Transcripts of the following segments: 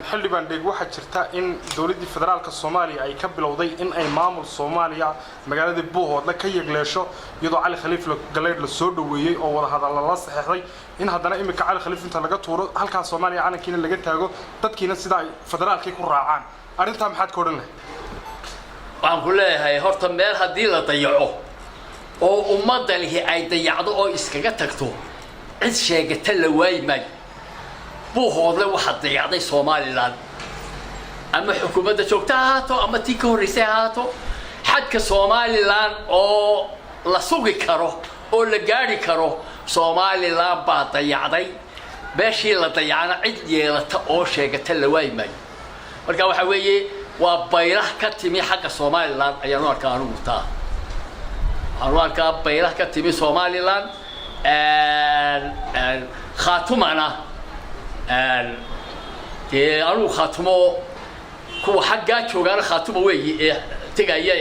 Xildhibaan Dheeg, waxaa jirta in dowladdii federaalka Soomaaliya ay ka bilowday in ay maamul Soomaaliya magaalada Buuhoodle ka yegleesho, iyadoo Cali Khaliif Galeydh la soo dhoweeyey oo wadahadalla la saxeexday, in haddana iminka Cali Khaliif inta laga tuuro halkaas Soomaaliya calankiina laga taago, dadkiina sida ay federaalkii ku raacaan. Arrintaa maxaad ka odhan lahay? Waxaan ku leeyahay, horta meel haddii la dayaco oo ummadda lihi ay dayacdo oo iskaga tagto, cid sheegata la waayi maayo. Buuhoodle waxaa dayacday Somaliland, ama xukuumadda joogta ha ahaato ama tii ka horreysay ha ahaato. Xadka Somaliland oo la sugi karo oo la gaadhi karo, Somaliland baa dayacday. Meeshii la dayacana cid yeelata oo sheegata la waayi maayo. Marka waxa weeye, waa baylah ka timi xagga Somaliland ayaan u arkaa anugu. Taa waxaan u arkaa baylah ka timi Somaliland. Khaatumana dee anugu Khaatumo, kuwa xaggaa joogaana Khaatumo weeyi ee tegaya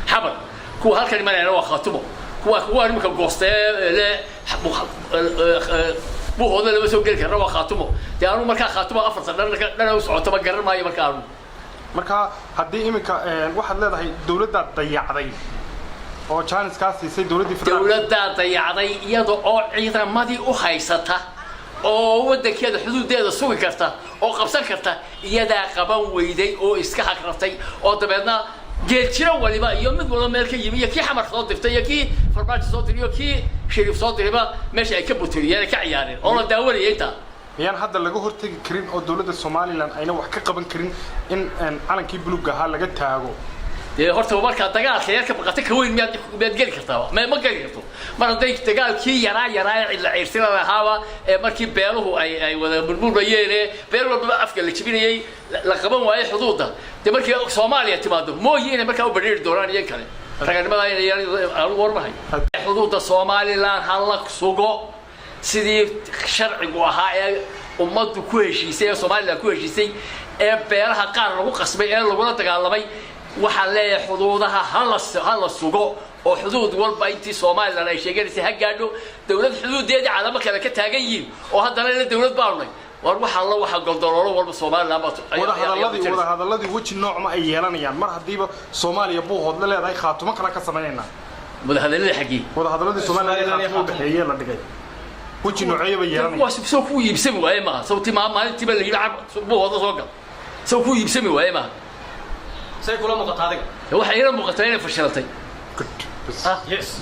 Xamar, kuwa halkan imanayana waa Khaatumo, kuwa imika goostee le Buuhooda lama soo geli karna waa Khaatumo. Dee anugu markaa Khaatumo afartan dhan dhana u socoto ma garan maayo marka anugu. Marka haddii iminka waxaad leedahay dowladdaa dayacday oo jaaniskaa siisay dowladdii federaalka. Dowladdaa dayacday iyada oo ciidamadii u haysata oo waddankeeda xuduudeeda sugi karta oo qabsan karta. Iyadaa qaban weyday oo iska hagrartay, oo dabeedna geeljiro waliba iyo mid walba meel ka yimi iyo kii Xamar soo dirtay iyo kii Farmaajo soo diray iyo kii Shariif soo dirayba meesha ay ka buturiyeen, ay ka ciyaareen oo la daawanayay intaa. Miyaan hadda laga hortegi karin oo dowladda Somaliland ayna wax ka qaban karin in calankii buluugga ahaa laga taago? Dee horta markaa dagaalka yar ka baqata, ka weyn miyaad geli kartaa? Ma geli karto. Mar hadday dagaalkii yaraa yaraa ee cidla ciirsina lahaaba ee markii beeluhu ay wada murmurmayeen ee beel walbaba afka la jebinayay la qaban waayey xuduudda, dee markii Soomaaliya timaado mooyi inay markaa u badheeri doonaan iyo kale raganimada inay aanu warmahay. Xuduudda Somaliland ha la sugo sidii sharcigu ahaa ee ummaddu ku heshiisay ee Somaliland ku heshiisay ee beelaha qaar lagu qasbay ee lagula dagaalamay. Waxaan leeyahay, xuduudaha hala sugo oo xuduud walba intii Somaliland ay sheeganaysay ha gaadho. Dowlad xuduudeedii calamo kale ka taagan yihiin oo haddana la dowlad baanu nay, war waxa la waxa goldoloolo walba Somaliland baa Wadahadaladii weji noocma ay yeelanayaan mar haddiiba Soomaaliya Buuhoodle leedahay Khaatumo kale ka samaynayna? Wadahadaladii xaggii? Wadahadaladii Soomaaliya Khaatumo u dhexeeyee la dhigay weji nooceeya bay yeelanayaan? Kuwaas soo ku iibsami waaye maaha. Sawti maalintiiba la yidhi Buuhooda soo gal, soo ku iibsami waaye maaha. Say kula muuqataa adiga? Waxay ila muuqataa inay fashilantay. Good. Yes.